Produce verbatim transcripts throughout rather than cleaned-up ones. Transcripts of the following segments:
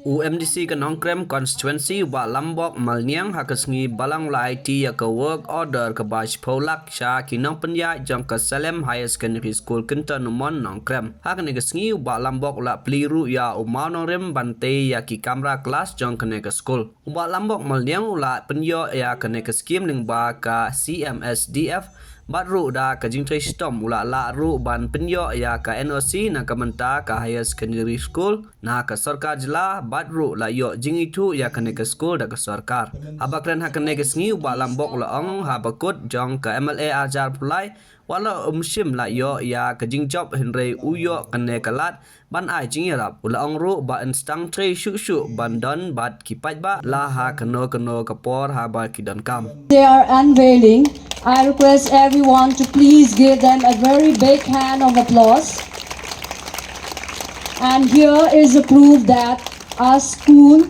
U M D C ka Nongkrem Constituency, u Bah Lambok Malniang, ha ka sngi ba la ong, u la aiti ïa ka work order kaba shiphew lak sha ki nongpynïaid jong ka Salem Higher Secondary School, Kynton Umon, Nongkrem. Ha kane ka sngi, u Bah Lambok u la plie ruh ïa u mawnongrim ban tei ïa ki kamra klas jong kane ka skul. U Bah Lambok Malniang u la pynïoh ïa kane ka skhim lyngba ka C M S D F, bad ruh da ka jingtrei shitom u la lah ruh ban pynïoh ïa ka N O C na ka bynta ka Higher Secondary School na ka sorkar jylla, bad ruh la ïoh jingithuh ïa kane ka skul da ka sorkar. Haba kren ha kane ka sngi, u Bah Lambok u la ong, haba kut jong ka M L A Arjar Phullai, wat la um shym la ïoh ïa ka jingjop, hynrei u ïoh kane ka lad ban ai jingïarap. U la ong ruh ba yn sdang trei shuh shuh ban don bad ki paidbah la ha kano kano ka por haba ki donkam. They are unveiling. I request everyone to please give them a very big hand of applause. And here is the proof that our school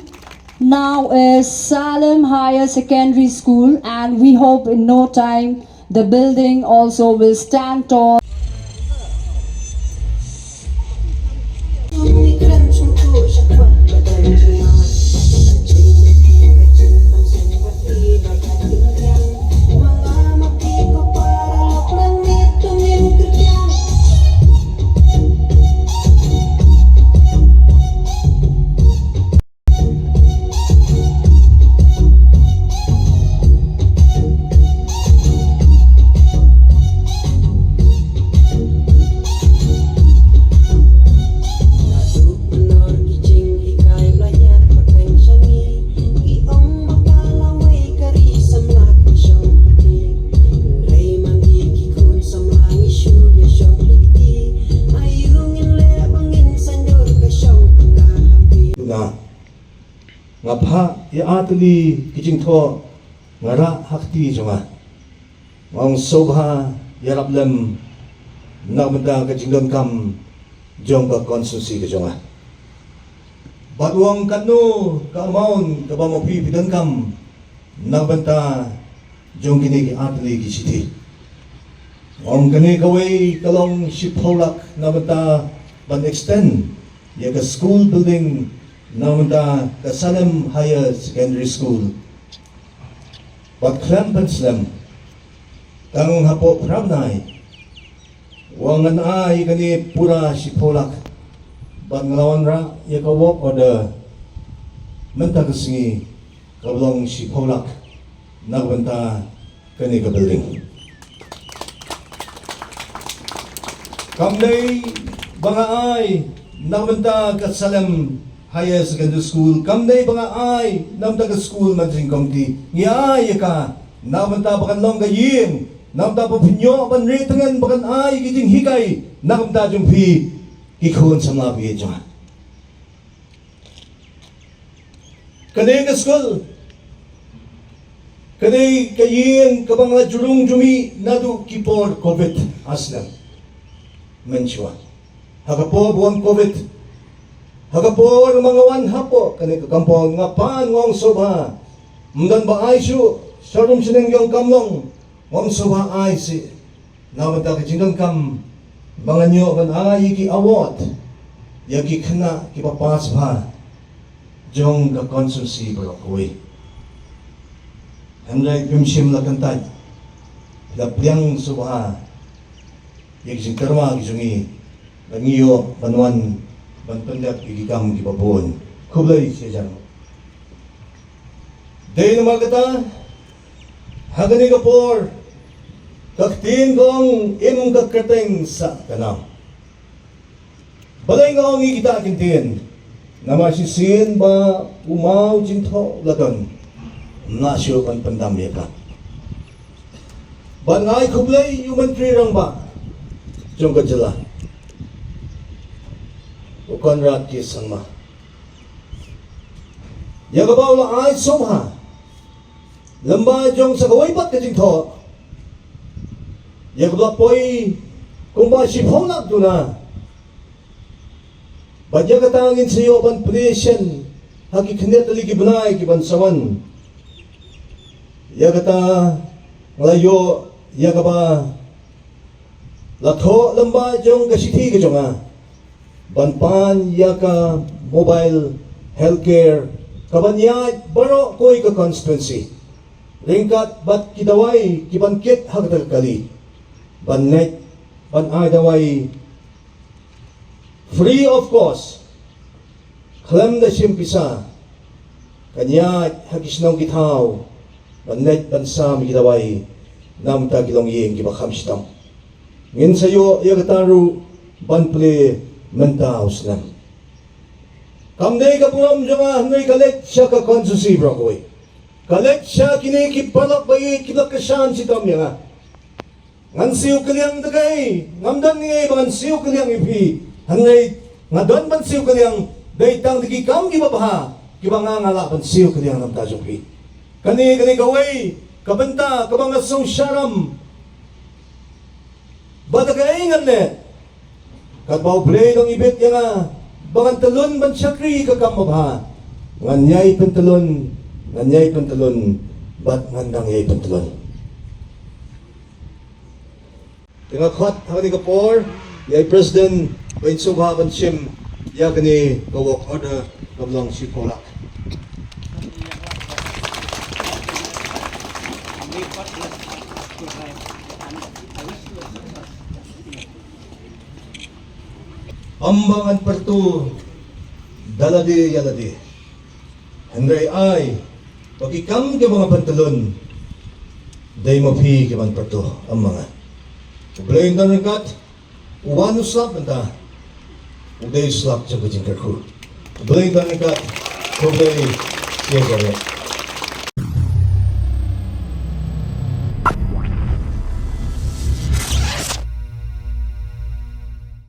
now is Salem Higher Secondary School, and we hope in no time the building also will stand tall. Nga phah ïa artylli ki jingthoh, nga rah ha kti jong nga. Nga ong sngewbha ïarap lem na ka bynta ka jingdonkam jong ka constituency ka jong nga. Bad u ong katno ka amount kaba ma phi phi donkam na ka bynta jong kine ki artylli ki shithi. Nga ong kane kawei ka long shiphew lak na ka bynta ban extend ïa ka school building na ka bynta ka Salem Higher Secondary School. Bad khlem pynslem, tang hapoh phra bnai, u ong ngan ai kane pura shiphew lak. Bad nga la wanrah ïa ka work order mynta ka sngi, kaba long shiphew lak na ka bynta kane ka building. Kam dei ba nga ai na ka bynta ka Salem Higher Secondary School, kam dei ba nga ai na ka bynta ka school managing committee. Ngi ai ïa ka na ka bynta ba kan long ka ïing, na ka bynta ba phin ïoh ban rieh tngen, ba kan ai ki jinghikai na ka bynta jong phi ki khun samla phi jong nga. Kane ka skul, kane ka ïing kaba nga la ju rung ju mih naduh ki por covid ar snem mynshuwa. Ha ka por ba wan covid, ha ka por ba nga wan hapoh kane ka compound, nga pan, nga ong sngewbha, ym don ba ai shuh, sharum shaneng jong kam long, nga ong sngewbha ai sih. Na ka bynta ka jingdonkam ba ngan ïoh ban ai ïa ki award ïa ki khynnah kiba pass bha jong ka constituency baroh kawei. Hynrei phim shym la kyntait, la pdiang sngewbha ïa ki jingkyrwa ki jong ngi, ba ngi ïoh ban wan ban pyndep ïa ki kam kiba bun. Khublei shibun. Dei namar kata, ha kane ka por, ka ktien ka ong, im ka kyrteng sah ka nam. Balei nga ong ïa kita ki ktien? Namar shisien ba u maw jingthoh la don, ym lah shuh ban pyndam ïa ka. Bad nga ai khublei ïa u Myntri Rangbah jong ka jylla, u Conrad K Sangma, ïa kaba u la ai sngewbha lem bad jong sa kawei pat ka jingthoh, ïa kaba la poi kumba shiphew lak duna. Bad ïa kata ngin sa ïoh ban plie shen ha ki khyndiat tylli ki bnai ki ban sa wan. Ïa kata nga la ïoh ïa kaba la thoh lem bad jong ka shithi ka jong nga ban pan ïa ka mobile healthcare, ka ban ïaid baroh kawei ka constituency. Ryngkat bad ki dawai ki ban kit ha kata ka kali. Ban leit, ban ai dawai free of cost. Khlem da shim pisa. Kan ïaid ha ki shnong ki thaw. Ban leit ban sam ki dawai. Namar ki longïing kiba kham shitom. Ngin sa ïoh ïa kata ruh ban plie mynta u snem. Kam dei ka burom jong nga hynrei ka leit sha ka constituency baroh kawei. Ka leit sha kine ki paralok ba ïeit kiba kyrshan shitom ïa nga. Ngan siew kylliang da kaei, ngam don ei ba ngan siew kylliang ïa phi. Hynrei nga don ban siew kylliang, dei tang da ki kam kiba bha, kiba nga nga lah ban siew kylliang namar jong phi. Kane, kane kawei ka bynta kaba nga sngewsarong. Bad da kaei ngan leh, katba U Blei u dang ibit ïa nga ba ngan tylli ban shakri ka kam ba bha. Ngan ïai pyntyllun, ngan ïai pyntyllun, bad ngan dang ïai pyntyllun. Te nga khot ha kane ka por ïa i President ba in sngewbha ban shim ïa kane ka work order kaba long shiphew lak. Ym ba ngan pyrto da lade ïa lade. Hynrei ai ba ki kam kiba nga pyntyllun, dei ma phi ki ban pyrto, ym ma nga. U Blei un don ryngkat, u wan u slap mynta, u dei u slap jong ka jingkyrkhu. U Blei un don ryngkat, u Blei un don ryngkat.